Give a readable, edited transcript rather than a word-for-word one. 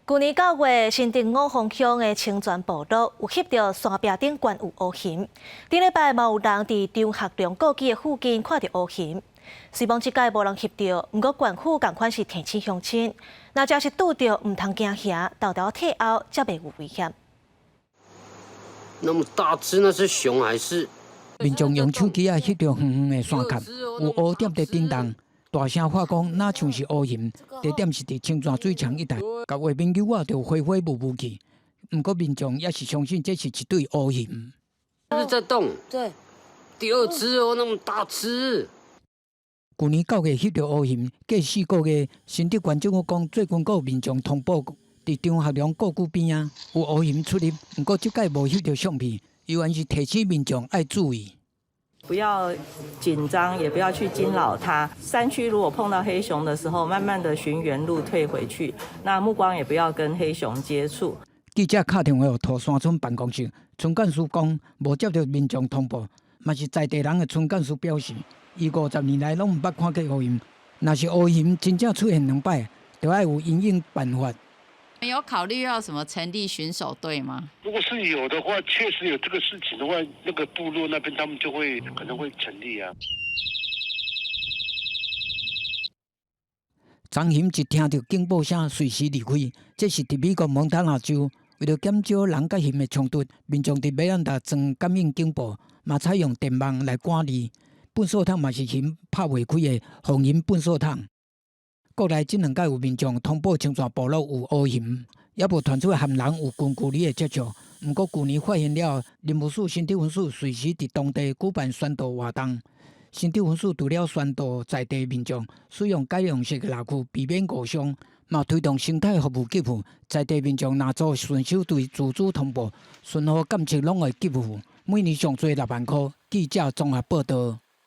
舊年9月，新竹五峰鄉的清泉部落有翕著山壁頂懸有烏熊。頂禮拜嘛有人佇張學良故居的附近看著烏熊。雖罔這擺無人翕著，毋過縣府仝款是提醒鄉親，若真是拄著毋通驚嚇，沓沓退後，才袂有危險。那麼大隻，那是熊還是？民眾用手機仔翕著遠遠的山崁，有烏點佇振動。大聲喊講，若像是烏熊，地點是佇清泉水牆一帶，共畫面勾畫著灰灰霧霧去。毋過民眾也是相信這是一對烏熊。是不是在動？對，第二隻哦，那麼大隻。舊年9月翕著烏熊，過4個月，新竹縣政府講最近閣有民眾通報，佇張學良故居邊仔有烏熊出入，毋過這擺無翕著相片，猶原是提醒民眾愛注意。不要緊張，也不要去驚擾它。山區如果碰到黑熊的時候，慢慢的循原路退回去，那目光也不要跟黑熊接觸。記者敲電話予土山村辦公室，村幹事講無接著民眾通報，嘛是在地人的村幹事表示，伊50年來攏毋捌看過烏熊，若是烏熊真正出現兩擺，就愛有因應辦法。有考慮要什麼成立巡守隊嗎？如果是有的話，確實有這個事情的話，那個部落那邊他們就會可能會成立啊。棕熊一聽著警報聲，隨時離開。這是佇美國蒙大拿州，為著減少人佮熊的衝突，民眾佇米蘭達裝感應警報，嘛採用電網來趕離。糞掃桶嘛是熊拍袂開的防熊糞掃桶。國內這兩擺有民眾通報清泉部落有烏熊，猶無傳出和人有近距離的接觸。毋過舊年發現了，林務署新竹分署隨時佇當地舉辦宣導活動。新竹分署除了宣導在地民眾使用改良式獵具，避免誤傷，嘛推動生態服務給付。在地民眾若做巡守隊自主通報，巡護監測攏會給付，每年上濟6萬箍。記者綜合報導。